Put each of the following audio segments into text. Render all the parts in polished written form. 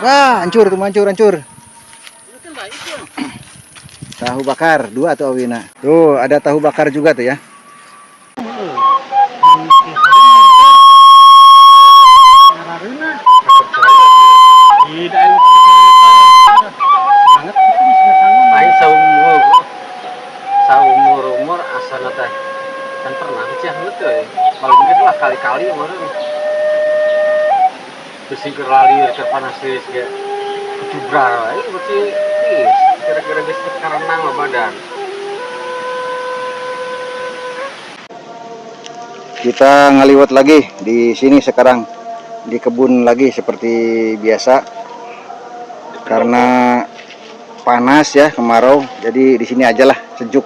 Wah, hancur tuh, hancur, hancur. Tahu bakar dua atau awina. Tuh, ada tahu bakar juga tuh ya. Aing saumur umur asana teh kan pernah sih hangat euy. Paling mungkin lah kali-kali meureun. Bisi keur lalir keur panas geus ge kecubrar wae berarti geus kira-kira geus karenang lah badan. Kita ngaliwat lagi di sini sekarang, di kebun lagi seperti biasa. Karena panas ya, kemarau, jadi di sini aja lah sejuk.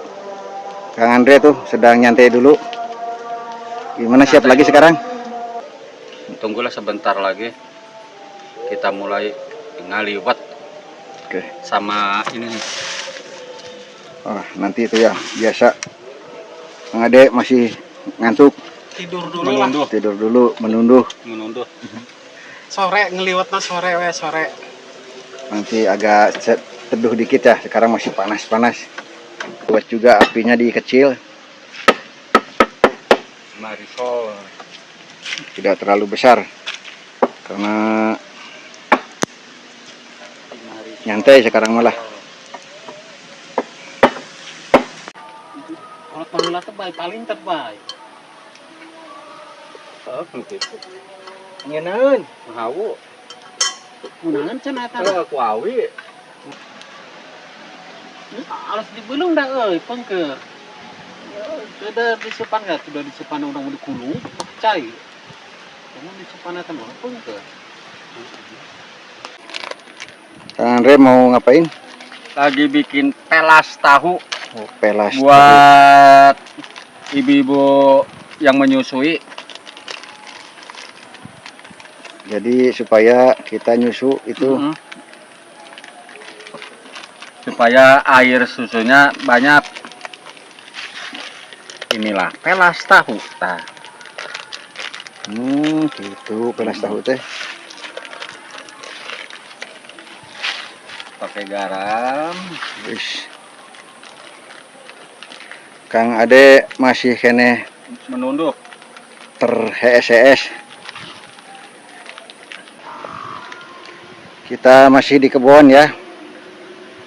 Kang Andre tuh sedang nyantai dulu. Gimana, siap Nyantai lagi dulu. Sekarang? Tunggulah sebentar lagi. Kita mulai ngaliwat. Oke. Sama ini nih. Oh, nanti itu ya biasa. Kang Ade masih ngantuk. Tidur dulu lah. Menunduh, Tidur dulu, menunduh. Menunduh. Sore ngeliwatna, sore we, sore. Nanti agak teduh dikit ya. Sekarang masih panas-panas. Buat juga apinya di kecil, Marisol. Tidak terlalu besar. Karena nyantai sekarang malah. Kalau pamula tebay paling tebay. Oh, gitu. Ngenaeun. Hawu. Kunaon cenah eta? Kalau aku awi. Alas dibelung dah euy, pengker. Sudah disupan enggak? Sudah disupan orang di kulu, cai. Kamu disupan eta mah pengker. Kang Andre mau ngapain? Lagi bikin pelas tahu. Oh, pelas. Buat ibu-ibu yang menyusui. Jadi supaya kita nyusu itu Supaya air susunya banyak. Inilah pelas tahu. Nah, Gitu pelas tahu teh. Pakai garam. Wis. Kang Ade masih keneh Menunduk. Terhees. Kita masih di kebun ya.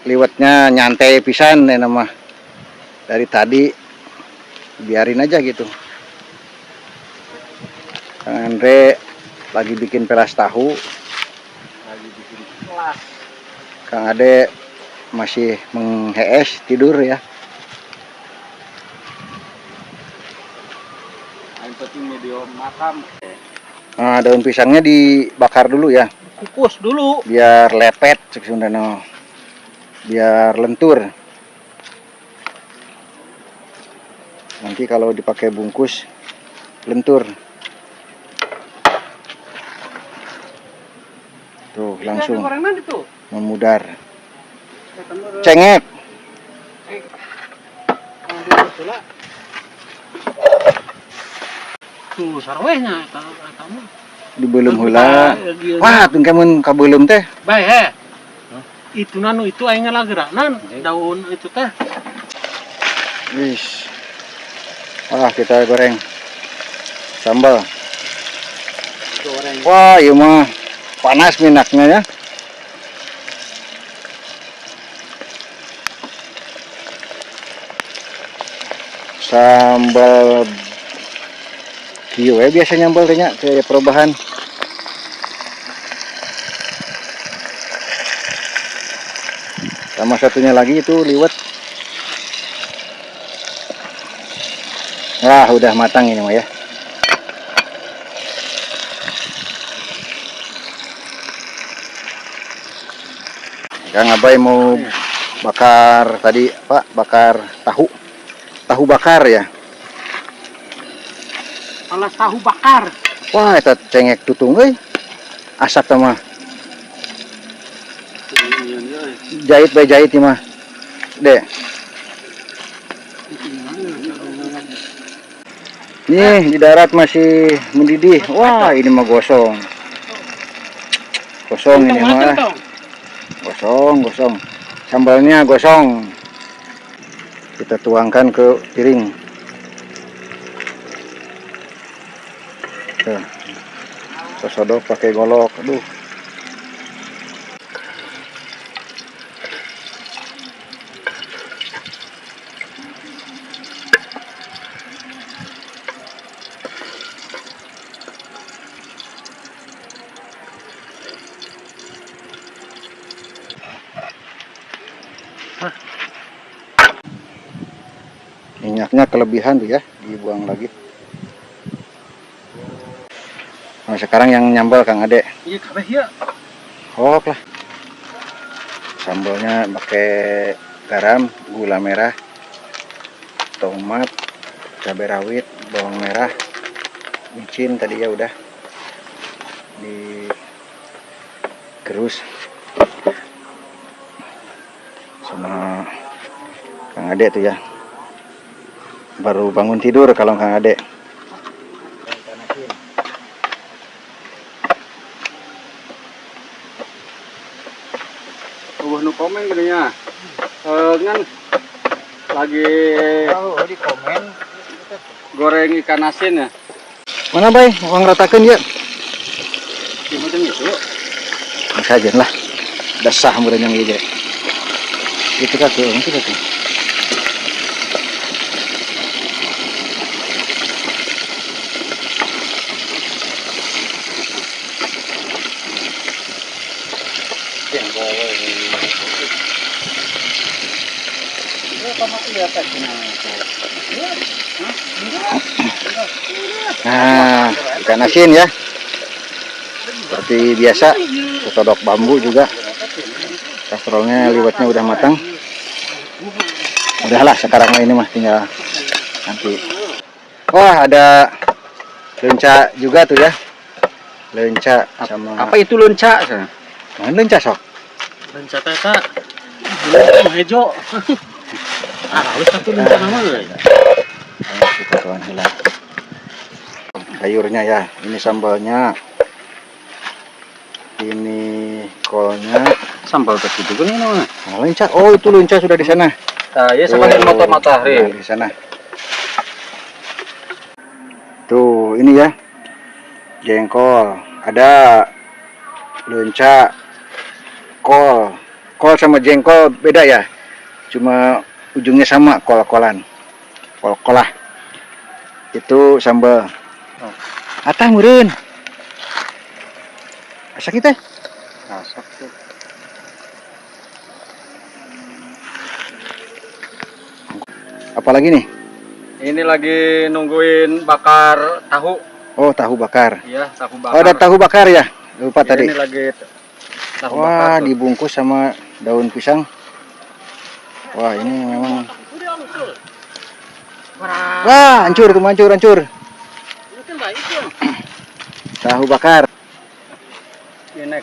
Liwatnya nyantai pisan ya nama. Dari tadi biarin aja gitu. Kang Andre lagi bikin pelas tahu. Lagi bikin pelas. Kang Ade masih menghees tidur ya. Yang penting medium makam. Nah, daun pisangnya dibakar dulu ya, Kukus dulu. Biar lepet cek Sundano. Biar lentur. Nanti kalau dipakai bungkus lentur. Tuh, langsung Gorengan itu. Memudar. Cengek. Tuh sarwehnya eta eta mah. Dibeuleum heula. Wah, tuh kemun kabeuleum teh. Bae he. Itu nanu itu aing ngalageraknan daun itu teh. Wis. Wah, kita goreng sambal. Goreng. Wah, ieu mah panas minyaknya ya. Sambal kieu we biasa nyambal teh nya, teu aya perubahan. Sama satunya lagi itu liwet. Wah, udah matang ini mah ya. Kang Abai mau bakar tadi, Pak, bakar tahu. Tahu bakar ya. Alas tahu bakar. Wah, eta cengek tutung euy. Asap teh mah. Jahit bae jahit ieu mah. Dek. Nih di darat masih mendidih. Wah, ini mah gosong. Gosong ini mah. Gosong, gosong. Sambalnya gosong. Kita tuangkan ke piring. Tuh. Sosodok pakai golok. Aduh. Minyaknya kelebihan tuh ya, dibuang lagi. Nah, sekarang yang nyambal Kang Ade. Iya, kabeh ya. Hok lah. Sambalnya pakai garam, gula merah, tomat, cabai rawit, bawang merah, micin tadi ya udah digerus sama Kang Ade tuh ya. Baru bangun tidur kalau Kang Ade. Eueuh nu komen geunya. Ngan lagi Oh, di komen. goreng ikan asin ya. Mana bay? Mau ngeratakeun ya? Ya macam itu. Sajen lah. Dasah meureun yang ieu. Itu kaki, itu kaki. Nah, ikan asin ya. Seperti biasa, sesodok bambu juga. Kastrolnya liwetnya udah matang. Udahlah sekarang ini mah tinggal nanti. Wah, ada lenca juga tuh ya. Lenca sama Apa itu lenca? Mana lenca sok? Lenca teh eta mah hejo. Ah, halus satu lenca nama euy. Kita tuan heula. Sayurnya ya, ini sambalnya. Ini kolnya. Sambal teh kitu kan ini mah. Nah, lenca. Oh, itu lenca sudah di sana. Nah, ya sama dengan motor matahari. Nah, di sana. Tuh, ini ya. Jengkol, ada lenca, kol. Kol sama jengkol beda ya. Cuma ujungnya sama, kol-kolan. Kol-kolah. Itu sambal. Oh. Atah meureun. Asak kita. Masak tuh. Apalagi nih? Ini lagi nungguin bakar tahu. Oh, tahu bakar. Iya, tahu bakar. Oh, ada tahu bakar ya? Lupa Iya, tadi. Ini lagi tahu Wah, bakar tuh. dibungkus sama daun pisang. Wah, ini memang. Wah, hancur tuh, hancur, hancur. Tahu bakar. Ini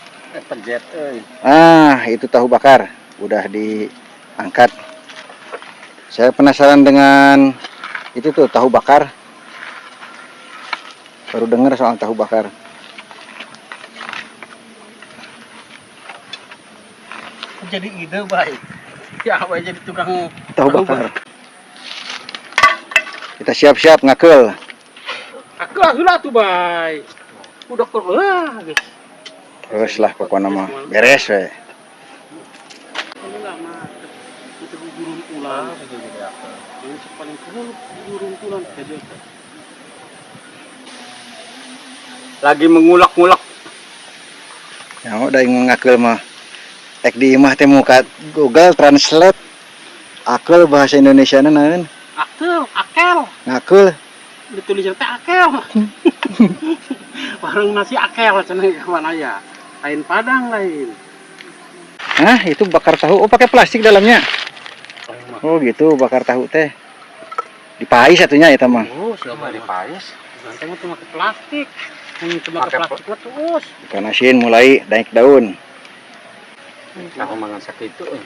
pejet euy. Ah, itu tahu bakar. Udah diangkat. Saya penasaran dengan itu tuh tahu bakar. Baru dengar soal tahu bakar. Jadi ide baik. Ya, apa jadi tukang Tahu bakar. Kita siap-siap ngakeul. Aku heula tuh bay. Udah wah geus. Terus lah pokoknya mah beres we. Ini lama itu gurun ulang. Ini paling gurun ulang aja. Lagi mengulek-ngulek. Ya udah ngakeul mah. Ek di imah teh muka Google Translate. Akeul bahasa Indonesia na naon? Akel, akel. Ngakeul. Ditulisnya teh akel. Warung nasi akel cenah mana ya. Lain Padang lain. Nah, itu bakar tahu. Oh, pakai plastik dalamnya. Oh, gitu bakar tahu teh. Dipais satunya ya, mah. Oh, siapa Di pais. Nanti mah tuh pakai plastik. Yang cuma pakai Pakai plastik mah terus. Ikan asin mulai naik daun. Tahu mangan sakitu euy.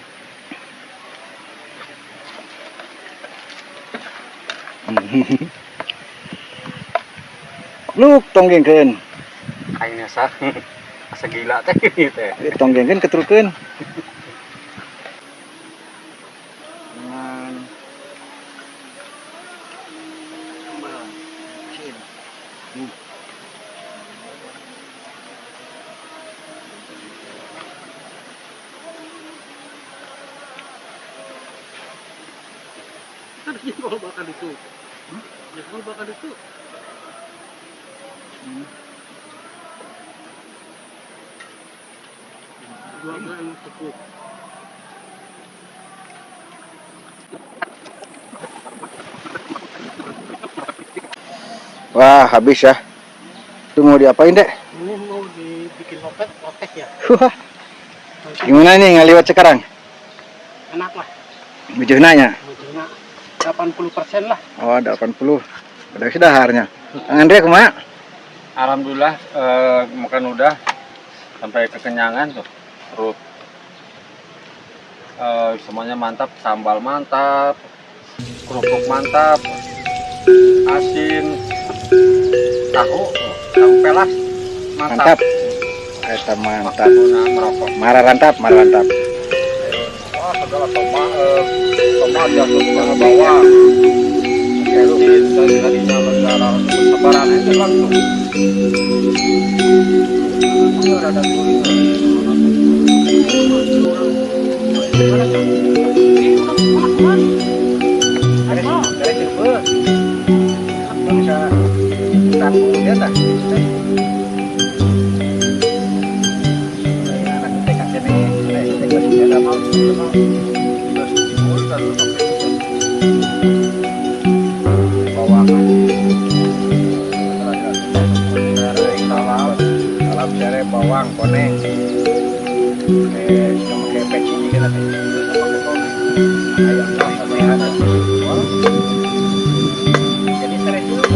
Luk tonggengkeun. Aing sah. Asa gila teh ini teh. Tonggengkeun ketrukeun. Dengan sambal asin. Kan jengkol bakal itu. Jengkol bakal itu. Dua gram cukup. Wah, habis ya. Itu mau diapain, Dek? Ini mau dibikin lotek, lotek ya. Wah. Gimana nih ngaliwat sekarang? Enak lah. Bujuna nya? Bujuna 80% lah. Oh, 80. Udah sudah harnya. Kang Andre kumaha? Alhamdulillah makan udah sampai kekenyangan tuh perut. Semuanya mantap, sambal mantap, kerupuk mantap, asin, tahu, tahu pelas Mantap. mantap. Eta mantap. Nah, merokok. Mararantap, mararantap. Wah, segala tomat, tomat jatuh ke bawah. Asin, dari tadinya negara sebaran aja langsung. Ada Bisa tanggung dia tak? Salam sere bawang koneng. Sama kayak peci juga nanti. Ayam sama sehat. Jadi sere dulu.